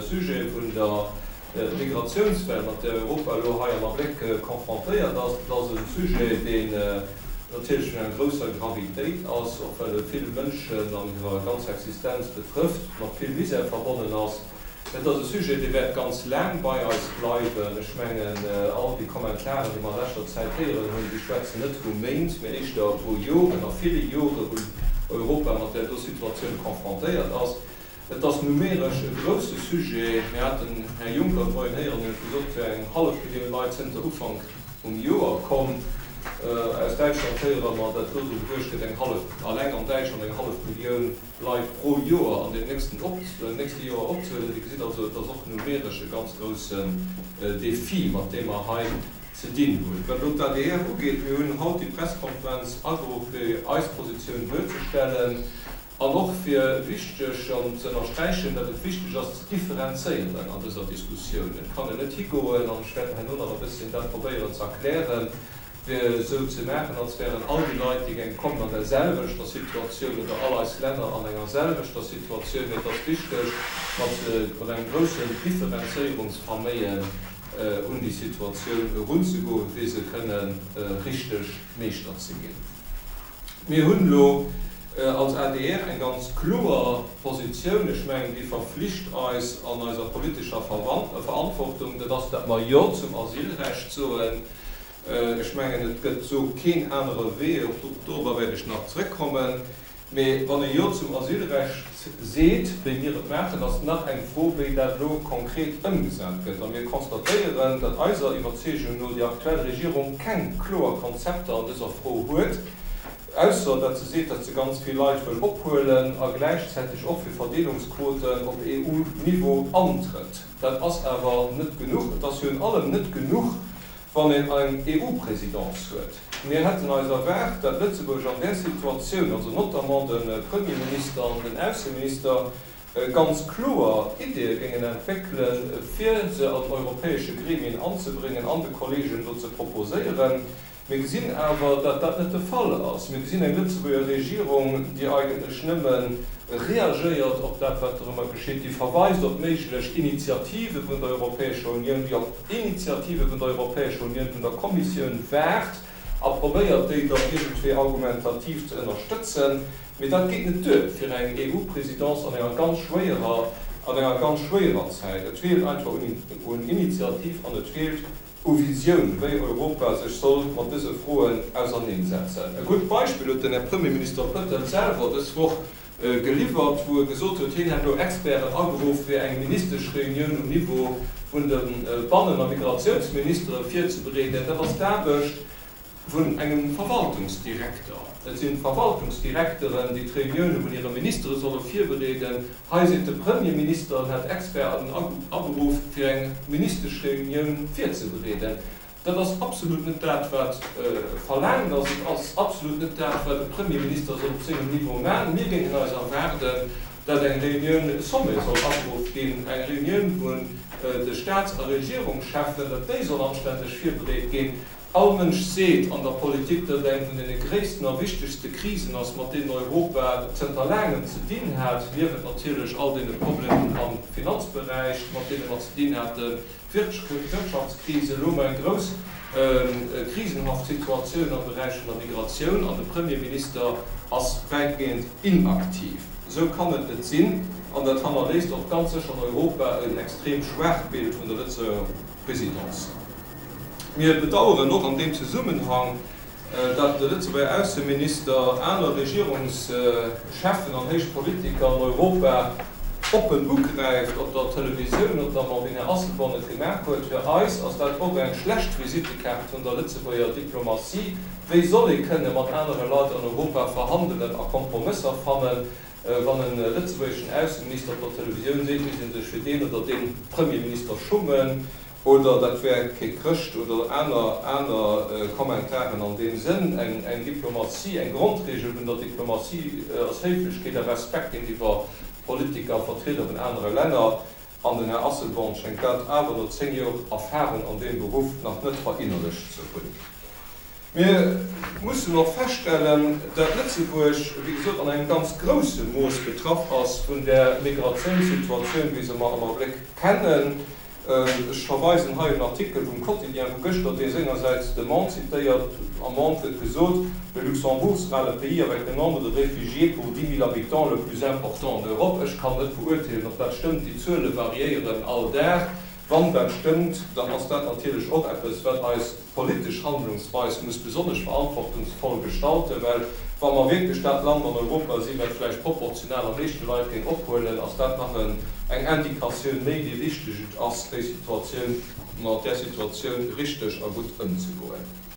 Sujet vun der Migratiounswell, mat där Europa elo hei am Abléck confrontéiert ass. Dat ass e Sujet, deen natierlech vun enger grousser Gravitéit ass, och well e vill Mënschen an hirer ganzer Existenz betrëfft, mat vill Misär verbonnen ass. Et ass e Sujet, dee wäert ganz laang bei eis bleiwen. Ech mengen, all déi Kommentaren, déi mer a leschter Zäit héieren hunn, déi schwätzen net vu Méint, mee éischter vu Joren a ville Jore wou Europa mat där do Situatioun confrontéiert ass. Et ass numeresch e grousse Sujet. Mir haten den Här Juncker de Moien héieren, deen huet gesot, et wär eng hallef Millioun Leit zënter Ufank vum Joer komm. Aus Däitschland héiere mer, dat do dru geduecht gëtt, eng hallef, alleng an Däitschland eng hallef Millioun Leit pro Joer an deem nächsten op, nächste Joer opzehuelen. Dir gesitt also, et ass och numeresch e ganz groussen Défi, mat deem mer hei ze dinn hunn. Wat elo d'ADR ugeet, mir hunn haut déi Presskonferenz ageruff, fir eis Positioun duerzestellen. An och fir wichteg an ze ënnersträichen, datt et wichteg ass ze differenzéieren an dëser Diskussioun. Et kann een net higoen, an ech wäert herno nach e bësschen dat probéieren ze erklären, fir esou ze maachen, als wären all déi Leit, déi géinge kommen, an der selwechter Situatioun oder all eis Länner an enger selwechter Situatioun. Mee et ass wichteg, mat engem groussen Differenzéierungsverméien un déi Situatioun erunzegoen, fir se kënne richteg Meeschter ze ginn. Mir hunn elo als adr eng ganz kloer Positioun. Ech mengen, déi verflicht eis an eiser politescher Verantwortung. Dat ass, datt mer Jo zum Asylrecht soen. Ech mengen, et gëtt esou keen anere Wee. Och dorobber wäert ech nach zrëckkommen. Mee wann ee Jo zum Asylrecht seet, wéi mir et maachen, ass nach eng Fro, wéi dat elo konkret ëmgesat gëtt. A mir constatéieren, datt eiser Iwwerzeegung no déi aktuell Regierung keng kloer Konzepter an dëser Fro huet, ausser datt se seet, datt se ganz vill Leit wëll ophuelen a gläichzäiteg och fir Verdeelungsquoten op EU-Niveau antrëtt. Dat ass awer net genuch. Et ass virun allem net genuch, wann een eng EU-Présidence huet. Mir hätten eis erwaart, dat Lëtzebuerg an där Situatioun, also notamment de Premierminister an den Ausseminister, ganz kloer Ideeë géingen entwéckelen, fir se an europäesche Gremien anzebréngen an de Kollegen do ze proposéieren. Mir gesinn awer, dat dat net de Fall ass. Mir gesinn eng Lëtzebuerger Regierung, déi eigentlech nëmme reagéiert op dat, wat dorëmmer geschitt, déi verweist op méiglech Initiative vun der Europäescher Unioun, déi op Initiative vun der Europäescher Unioun, vun der Kommissioun waart a probéiert, déi dann iergendwéi argumentativ ze ënnerstëtzen. Mee dat geet net duer fir eng EU-Présidence an enger ganz schwéierer, an enger ganz schwéierer Zäit. Et feelt einfach un Initiativ an et feelt u Visioun, wéi Europa sech soll mat dëse Froen auserneensetzen. E gutt Beispill huet den Här Premierminister Bettel selwer dës Woch geliwwert, wou e gesot huet, hien hätt elo Experten ageruff, fir eng Ministeschreunioun um Niveau vun de Bannen a Migratiounsministere virzebereeden. Dat ass d'Aarbecht vun engem Verwaltungsdirekter. Et sinn d'Verwaltungsdirekteren, déi d'Reunioune vun hire Ministere solle virbereeden. Hei seet de Premierminister, en hätt Experten aberuff, fir eng Ministeschreunioun virzebereeden. Dat ass absolut net dat, wat verlaangt ass. Et ass absolut net dat, wat e Premierminister soll op sengem Niveau maachen. Mir géingen eis erwaarden, datt eng Reunioun sommet soll aberuff ginn, eng Reunioun vun de Staats a Regierungscheffen, datt déi soll anständeg virbereet ginn. All Mënsch seet an der Politik, datt et eng vun deene gréissten a wichtegste Krisen ass, mat deenen Europa zënter laangem ze dinn hat, niewent natierlech all deene Problemen am Finanzberäich, mat deene mer ze dinn haten, d'Wirtschaftskris, elo hu mer eng grouss krisenhaft Situatioun am Beräich vun der Migratioun an de Premierminister ass wäitgehend inaktiv. Esou kann et net sinn an dat hannerléisst och ganz sécher an Europa en extrem schwaacht Bild vun der Lëtzebuerger Présidence. Mir bedauern och an deem Zesummenhang, datt de Lëtzebuerger Ausseminister aner Regierungscheffen an héich Politiker an Europa oppen ugräift, op der Televisioun notamment, wéi den Här Asselborn et gemaach huet. Fir eis ass dat och eng schlecht Visittekaart vun der Lëtzebuerger Diplomatie. Wéi soll ee kënne mat anere Leit an Europa verhandelen a Kompromësser fannen, wann e lëtzebuergeschen Ausseminister op der Televisioun seet, misst ee sech fir deen oder dee Premierminister schummen? Oder dat wär kee Chrëscht oder aner aner Kommentaren an deem Sënn. Eng eng Diplomatie, eng Grondregel vun der Diplomatie ass Héiflechkeet a Respekt géintiwwer Politiker a Vertrieder vun anere Länner. An den Här Asselborn schéngt dat awer no 10 Jor Erfahrung an deem Beruff nach net verinnerlecht ze hunn. Mir mussen och feststellen, dat Lëtzebuerg, wéi gesot, an engem ganz grousse Mooss betraff ass vun där Migratiounssituatioun, wéi se mer am Abléck kennen. Ech verweisen hei un en Artikel vum Quotidien vu gëschter, dee sengersäits de Monde zitéiert. Am Monde gëtt gesot, Le Luxembourg sera le pays avec le nombre de réfugiés pour 10 000 habitants le plus important en Europe. Ech kann net beurteelen, ob dat stëmmt, déi Zuele variéieren all Dag. Wann dat stëmmt, dann ass dat natierlech och eppes, wat eis politesch Handlungsweis muss besonnesch verantwortungsvoll gestalten, well wa mer wierklech dat Land an Europa sinn, wat vläicht proportional am meeschte Leit géing ophuelen, ass dat nach eng Indikatioun méi, wéi wichteg et ass, déi Situatioun, mat där Situatioun richteg a gutt ëmzegoen.